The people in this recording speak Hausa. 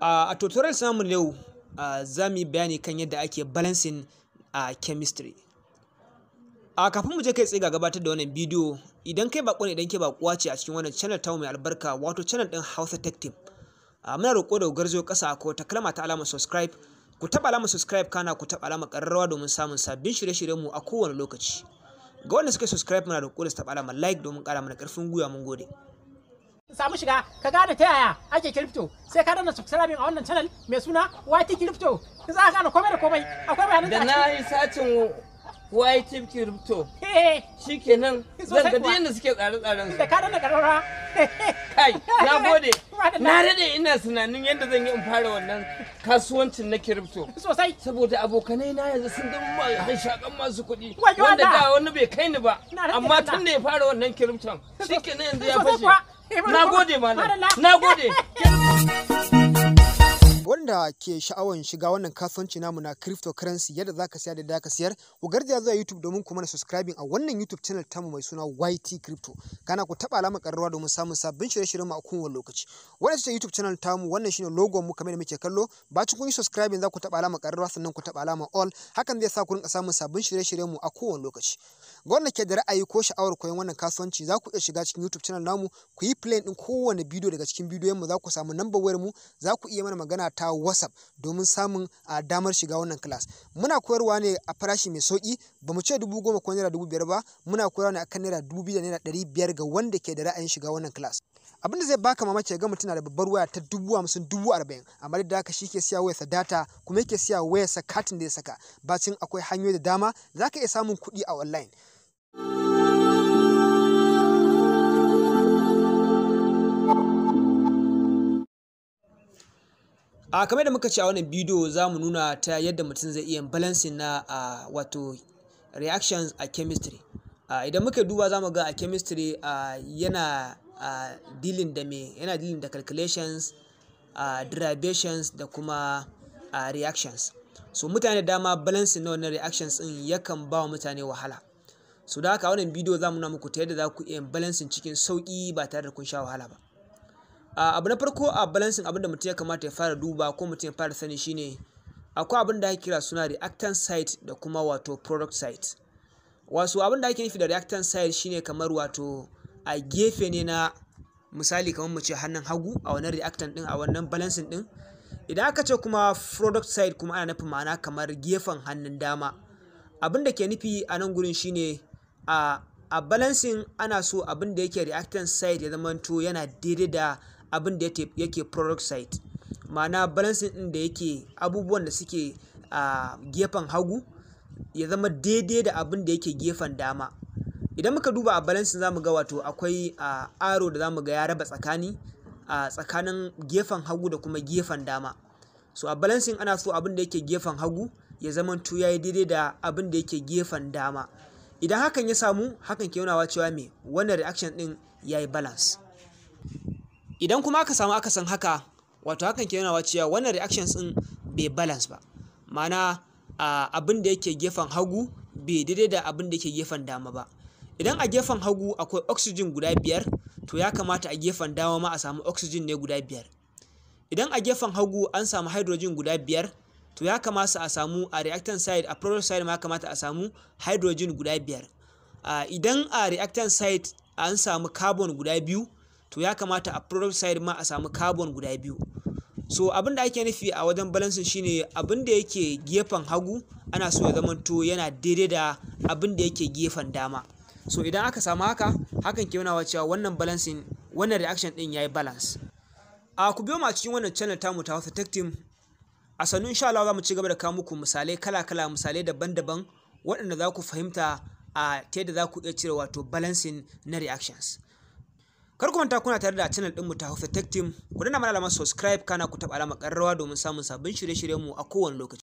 A tutorial namu yau za mu yi bayani kan yadda ake balancing a chemistry. A kafin mu je kai tsaye ga gabatar da wannan bidiyo, idan kai bako ne, idan ke bakuwa ce a cikin wannan channel tamu mai albarka, wato channel din Hausa Tech Team, muna roƙo da garzo ƙasa ko ta kalma ta alamar subscribe, ku taɓa alamar subscribe, kana ku taɓa alamar ƙararrawa domin samun sabbin shirye-shiryen mu a kowane lokaci. Ga wanda suka subscribe, muna roƙo da su taɓa alamar like domin ƙara mana ƙarfin gwiwa. Mun gode. Samu shiga ka gane ta yaya ake crypto, sai ka danna subscribing a wannan channel mai suna YT Crypto. Za ka gane komai da komai, akwai bayanan da na yi sacin YT Crypto, shikenan zan ga yadda suke tsare-tsaren su. Da ka danna karara. Kai, na gode. Na daɗe ina tunanin yadda zan yi in fara wannan kasuwancin na crypto sosai, saboda abokanai na yanzu sun zama hanshakan masu kuɗi, wanda da wani bai kai ni ba, amma tun da ya fara wannan crypto, shikenan yanzu ya fashe. Na gode, malam, na gode. Wanda ke sha'awan shiga wannan kasuwanci namu na cryptocurrency, yadda zaka siya da ka siyar, ku garzaya zuwa YouTube domin ku mana subscribing a wannan YouTube channel tamu mai suna YT Crypto, kana ku taba alamar karrawa domin samun sabbin shirye-shiryen mu a kowane lokaci. Wannan ce YouTube channel tamu, wannan shine logo mu kamar da muke kallo. Bacin kun yi subscribing, za ku taba alamar karrawa, sannan ku taba alamar all. Hakan zai sa ku rinka samun sabbin shirye-shiryen mu a kowane lokaci. Ga wanda ke da ra'ayi ko sha'awar koyon wannan kasuwanci, za ku iya shiga cikin YouTube channel namu, ku yi play din kowane bidiyo daga cikin bidiyon mu, za ku samu number wayar mu, za ku iya mana magana ta WhatsApp domin samun a damar shiga wannan class. Muna koyarwa ne a farashi mai sauki, ba mu ce 10,000 ko ₦5,000 ba, muna koyarwa ne akan ₦2,500 ga wanda ke da ra'ayin shiga wannan class. Abin da zai baka mamaki, ga mutum na da babbar waya ta 50,000, 40,000, amma duk da haka shi ke siya wayarsa data, kuma yake siya wayarsa katin da ya saka, bacin akwai hanyoyi da dama za ka iya samun kuɗi a online. A kamar da muka ce, a wannan bidiyo za mu nuna ta yadda mutum zai iya balancing na wato reactions a chemistry. Idan muka duba, za mu ga a chemistry yana dealing da me? Yana dealing da calculations, derivations da kuma reactions. So mutane da dama, balancing na wannan reactions din yakan ba wa mutane wahala. So da haka, a wannan bidiyo za mu nuna muku ta yadda za ku iya balancing cikin sauki ba tare da kun sha wahala ba. Abu na farko a balancing, abin da mutum ya kamata ya fara duba ko mutum ya fara sani, shine akwai abin da ake kira suna reactant side da kuma wato product side. Wasu abin da ake nufi da reactant side shine kamar wato a gefe ne na, misali kamar mu ce hannun hagu a wannan reactant din, a wannan balancing din. Idan aka ce kuma product side kuma, ana nufin ma'ana kamar gefen hannun dama. Abin da ke nufi a nan gurin shine a balancing ana so abin da yake reactant side ya zamanto yana daidai da abin da yake product side, ma'ana balancing din da yake abubuwan da suke a gefen hagu ya zama daidai da abin da yake gefen dama. Idan muka duba a balancing, zamu ga wato akwai arrow da zamu ga ya raba tsakani, a tsakanin gefen hagu da kuma gefen dama. So a balancing ana so abin da yake gefen hagu ya zamanto yayi daidai da abin da yake gefen dama. Idan hakan ya samu, hakan ke nunawa cewa me? Wannan reaction din yayi balance. Idan kuma aka samu akasin haka, wato hakan ke nunawa cewa wannan reactions din bai balance ba, ma'ana abin da yake gefen hagu bai daidai da abin da yake gefen dama ba. Idan a gefen hagu akwai oxygen guda biyar, to ya kamata a gefen dama ma a samu oxygen ne guda biyar. Idan a gefen hagu an samu hydrogen guda biyar, to ya kamata a samu a reactant side, a product side ma ya kamata a samu hydrogen guda biyar. Idan a reactant side an samu carbon guda biyu, to ya kamata a product side ma a samu carbon guda biyu. So abin da ake nufi a wajen balancing shine abin da yake gefen hagu ana so ya zamanto yana daidai da abin da yake gefen dama. So idan aka samu haka, hakan ke nunawa cewa wannan balancing, wannan reaction din yayi balance. A ku biyo mu a cikin wannan channel tamu ta Hausa Tech Team. A sannu, insha Allah, za mu ci gaba da kawo muku misalai kala-kala, misalai daban-daban waɗanda za ku fahimta a ta yadda za ku iya cire wato balancing na reactions. Kar ku manta, kuna tare da channel ɗinmu ta Hausa Tech Team. Ku danna mana alamar subscribe, kana ku taɓa alamar ƙararrawa domin samun sabbin shirye-shiryenmu a kowane lokaci.